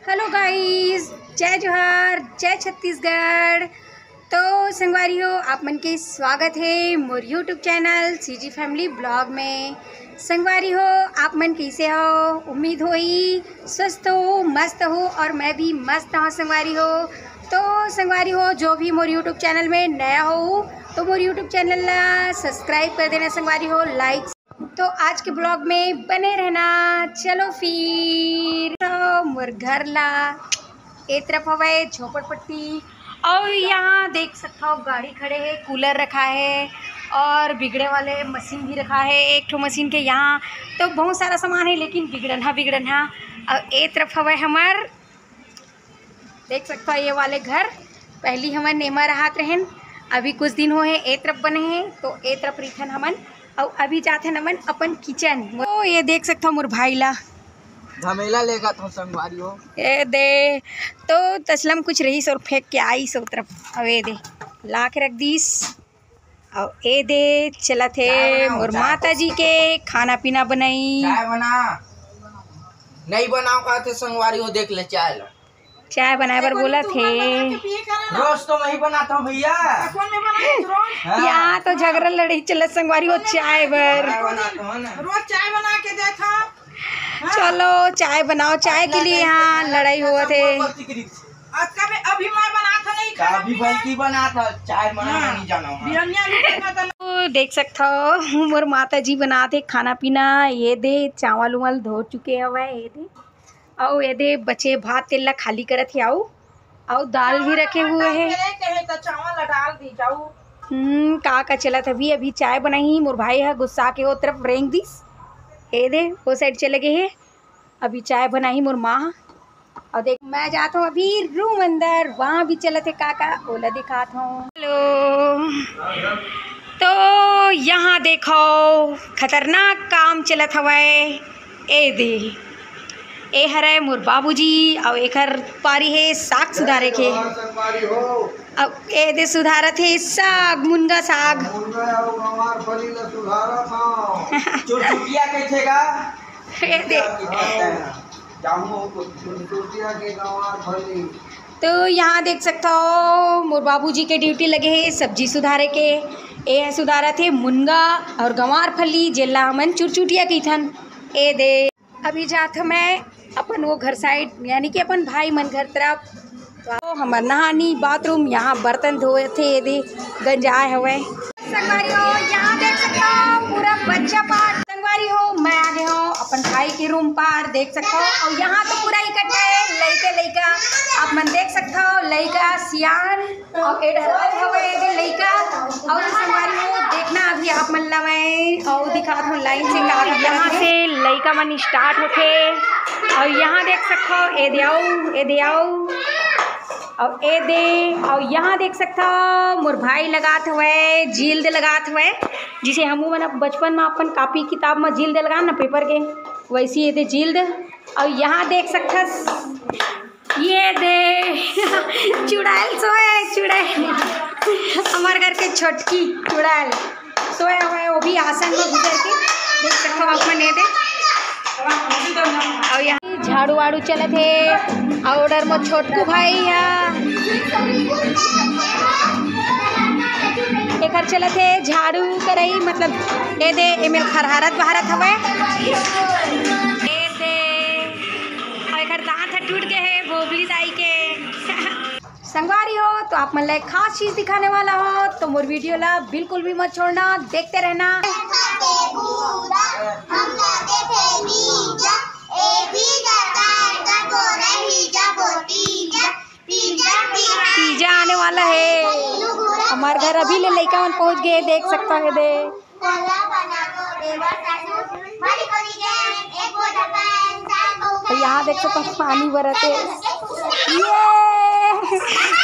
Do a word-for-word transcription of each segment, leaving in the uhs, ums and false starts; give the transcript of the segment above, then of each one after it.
Hello guys, जय जोहार, जय छत्तीसगढ़। तो संगवारी हो, आप मन के स्वागत हे मोर YouTube channel CG Family Vlog में। संगवारी हो, आप मन कइसे हो? उम्मीद होही स्वस्थ हो, मस्त हो, और मैं भी मस्त हूँ संगवारी हो। तो संगवारी हो, जो भी मोर YouTube channel में नया हो, तो मोर YouTube channel ला subscribe कर देना संगवारी हो, like। तो आज के vlog में बने रहना। चलो फिर, तो मोर घर ला ए तरफ हवय झोपड़पट्टी, और यहाँ देख सकता हो गाड़ी खड़े हे, cooler रखा हे और बिगड़े वाले मशीन भी रखा हे। एक ठो मशीन के यहाँ तो बहुत सारा सामान हे, लेकिन बिगड़न हा, बिगड़न हा। और ए तरफ हवय हमर, देख सकता हो ये वाले घर, पहली हमन एमा रहत रहेन, अभी कुछ दिन हो हे ए तरफ बने हे, तो ए तरफ रिथन हमन। और अभी जाथन हमन अपन kitchen। ओ, ये देख सकता हो मोर भाई ला। झमेला लेगा तो संगवारी हो। ए दे, तो तसलम कुछ रहीस और फेंक के आइस ओ तरफ। अब ए दे, ला के रख दीस। और ए दे, चलत हे चाय बनाओ, मोर चाय। माता जी के खाना पीना बनाई। चाय बना, नहीं बनाओ कहते संगवारी हो, देख ले चाय ला। चाय बनाए बर बोलत हे। रोज तो मैं ही बनाता हूँ भैया। हाँ। यहाँ तो झगड़ा लड़ाई चलत संगवारी हो चाय बर। मैं बनाता हूँ ना। रोज चाय बना के देता। हाँ। चलो चाय बनाओ, चाय के लिए यहाँ लड़ाई होवत हे। आज का भी अभी मैं बना था नहीं तो खाना अभी पीना। बल्कि बना था, चाय बनाना हाँ। नहीं जाना हूँ। बिरनिया भी करना था। तो देख सकता हो मोर माता जी बनात हे खाना पीना। ये दे चावल उवल धो चुके हवय, ये दे। अउ ये दे बचे भात तेल ला खाली करत हे। अउ, अउ दाल भी रखे हुए हे। कहे, कहे तो चावल ला डाल दी जाऊ। हम्म, का का चलत हे अभी? अभी चाय बनाही, मोर भाई ह गुस्सा के ओ तरफ रेंग दिस। ये दे, ओ side चले गए हे। अभी चाय बनाही मोर माँ ह। अउ देख, मैं जात हूँ अभी room अंदर, वहाँ भी चलत हे का का, ओला दिखात हूँ। Hello, तो यहाँ देखो, खतरनाक काम चलत हवय। ए दे, ए हरय मोर बाबूजी, अउ एकर पारी हे साग सुधारे के। अउ ए दे सुधारत हे साग, मुनगा साग। मुनगा अउ गंवार फली ला सुधारत हव। चुरचुटिया कहिथे गा? ए दे। जाहूँ चुरचुटिया के गंवार फली। तो यहाँ देख सकता हो, मोर बाबूजी के duty लगे हे सब्जी सुधारे के। ए ह सुधारत हे मुनगा और गंवार फली, जेला हमन चुरचुटिया कहिथन। ए दे, अभी जात हँव मैं अपन वो घर side, यानी कि अपन भाई मन घर तरफ। तो हमर नहानी bathroom, यहाँ बर्तन धोए थे, ये दे गंजाए हवय। संगवारी हो, यहाँ देख सकता हो पूरा बच्चा पार्क। संगवारी हो, मैं आ गए हूँ अपन भाई के room पर, देख सकता हो। और यहाँ तो पूरा इकट्ठा है लइका लइका, आप मन देख सकता हो, लइका सियान और ए डहर हवय ये दे लइका। और संगवारी हो, देखना अभी आप मन ला मैं और दिखात हूँ line से का का यहाँ से लइका मन start होथे। और यहाँ देख सकता हो, ए दे आओ, ए दे आओ। अउ ए दे, अउ यहाँ देख सकत हव, मोर भाई लगात हवय, जील्द लगात हवय, जिसे हमू मन अब बचपन म अपन copy किताब म जील्द लगान न paper के, वैसी ए दे जील्द। अउ यहाँ देख सकथस, ये दे चुड़ैल सोए, चुड़ैल, हमर घर के छोटकी चुड़ैल। सोए हवय, वो भी आसन में घुसर के, देख सकत हव आप मन ए दे। अउ यहाँ झाड़ू वाड़ू चलत हे, अउ ओडर में छोटकू भाई ह, एकर चलत हे झाड़ू करई, मतलब ए दे एमेर खरहारत बहारत हवय। ए दे, अउ एकर दांत ह टूट गए हे भोभली दाई के। संगवारी हो, तो आप मन ला एक खास चीज दिखाने वाला हूँ, तो मोर video ला बिल्कुल भी मत छोड़ना, देखते रहना। पिज्जा आने वाला है, हमार घर अभी ले लइका मन पहुँच गए, देख सकता है दे। अउ यहाँ देख सकत हव पानी बरत हे। ये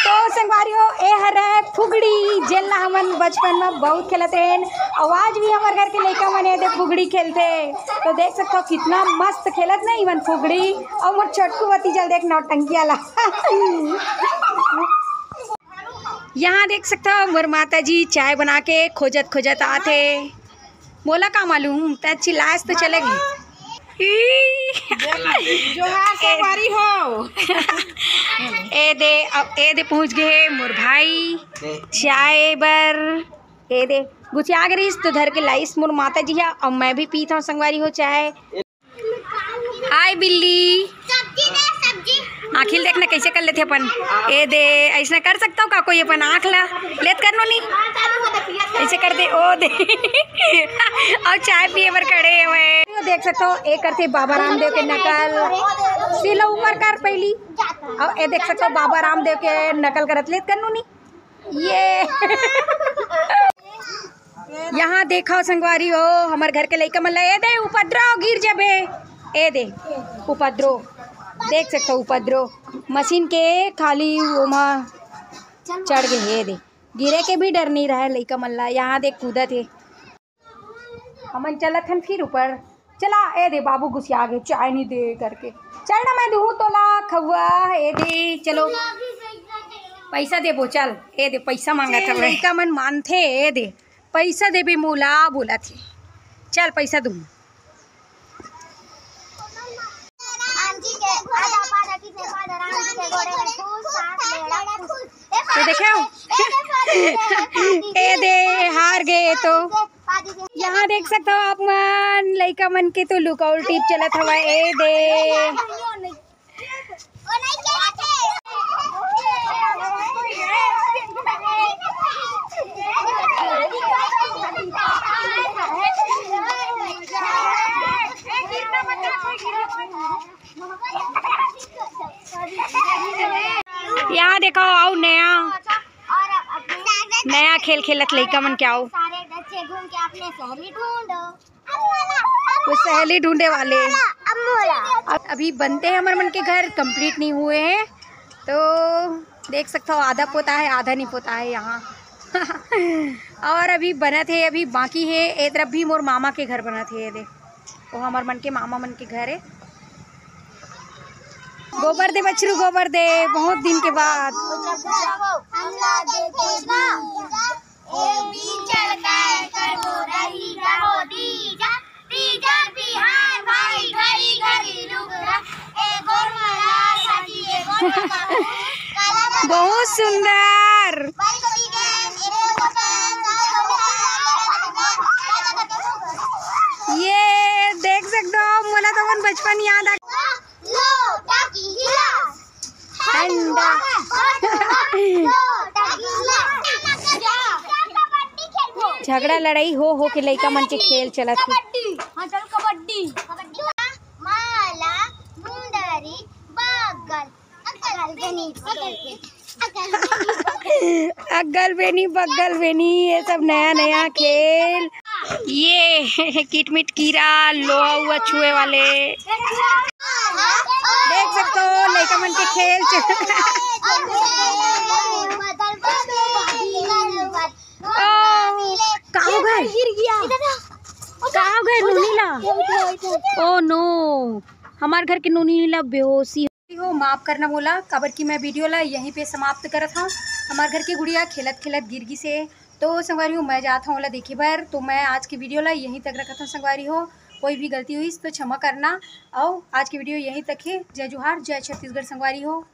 तो संगवारी हो, ए हरय फुगड़ी, जेन ला हमन बचपन म बहुत खेलत रहेन। अउ आज भी हमर घर के लइका मन ए दे फुगड़ी खेलथे। तो देख सकत हव कितना मस्त खेलत न इमन फुगड़ी। अउ मोर छोटकू भतीजा ल देख नौटंकिया ला। यहाँ देख सकत हव मोर माता जी चाय बना के खोजत खोजत आत हे। मोला का मालूम, तैं चिल्लायस तो चलेगी। जोहार संगवारी हो। ए दे, अब ए दे पहुंच गए हे मोर भाई चाय बर। ए दे, गुछिया गे रहिस तो धर के लाइस मोर माता जी हा, अब मैं भी पीत हूँ संगवारी हो चाय। हाय बिल्ली। सब्जी दे, सब्जी। आँखी ल देखना कैसे कर लेथे अपन। ए दे, ऐसना कर सकता हूँ का कोई अपन आँख ला? लेत कर नोनी। ऐसे कर दे, ओ दे। अउ चाय पिए बर खड़े हवय। देख सकते हो, एक करथे बाबा रामदेव के नकल। सिला ऊपर कर पहली। अउ ए देख सकते हो, बाबा रामदेव के नकल करत लेत कर नोनी। ये। यहाँ देखा संगवारी हो, हमर घर के लइका मन ला, ए दे उपद्रव, गिर जबे। ए दे उपद्रव, देख सकते हो उपद्रव, मशीन के खाली ओमा चढ़ गए हे। ए दे, गिरे के भी डर नहीं रहा है लइका मन ला। यहाँ देख कूदत हे। हमन चलत हन फिर ऊपर। चला, ए दे बाबू गुसिया गे, चाय नहीं दे करके। चल ना, मैं दूहूँ तोला खउआ, ए दे, चलो। पैसा देबो, चल, ए दे, पैसा मांगत हवे। लइका मन मानथे, ए दे, पैसा देबे मोला, बोलत हे। चल, पैसा दूहूँ। ये देखे हो? ए दे, हार गए तो। यहाँ देख सकते हो आप मन, लइका मन के तो लुकआउट टीप चलत हवय। ए दे। यहाँ देखो, आओ नया, नया खेल खेलत लइका मन के आओ। सारे बच्चे घूम के अपने सहेली ढूंढो। वो सहेली ढूंढे वाले। अब अभी बनते हैं हमर मन के घर, कंप्लीट नहीं हुए हैं, तो देख सकते हो आधा पोता है, आधा नहीं पोता है यहाँ। और अभी बनत हे, अभी बाकी हे। ए तरफ भी मोर मामा के घर बनत हे, ये दे, वो हमर मन के मामा मन के घर हे। गोबर दे बछरू, गोबर दे, बहुत दिन के बाद। बहुत सुंदर। ये देख सकते हो, मोला तो अपन बचपन याद आ। झगड़ा लड़ाई हो हो के लइका मन के खेल चलत हे। कबड्डी। हाँ, चल कबड्डी। माला, मुंदरी, बगल। अगल बेनी, बगल बेनी, ये सब नया नया खेल। ये किटमिट कीरा, लोहा हुआ छुए वाले। देख सकते हो लइका मन के खेल। का हो गए? का हो गए नोनी ला? ओ नो, हमार घर के नोनी ला बेहोशी हो, माफ करना मोला, काबर कि मैं वीडियो ला यहीं पे समाप्त करत हूँ। हमार घर के गुड़िया खेलत खेलत गिर गिस हे, तो संगवारी हो, मैं जात हूँ ओला देखे बर। तो मैं आज की वीडियो ला यहीं तक रखत हूँ संगवारी हो, कोई भी गलती हुई तो क्षमा करना। और आज की वीडियो यहीं तक है। जय जोहार, जय छत्तीसगढ़ संगवारी हो।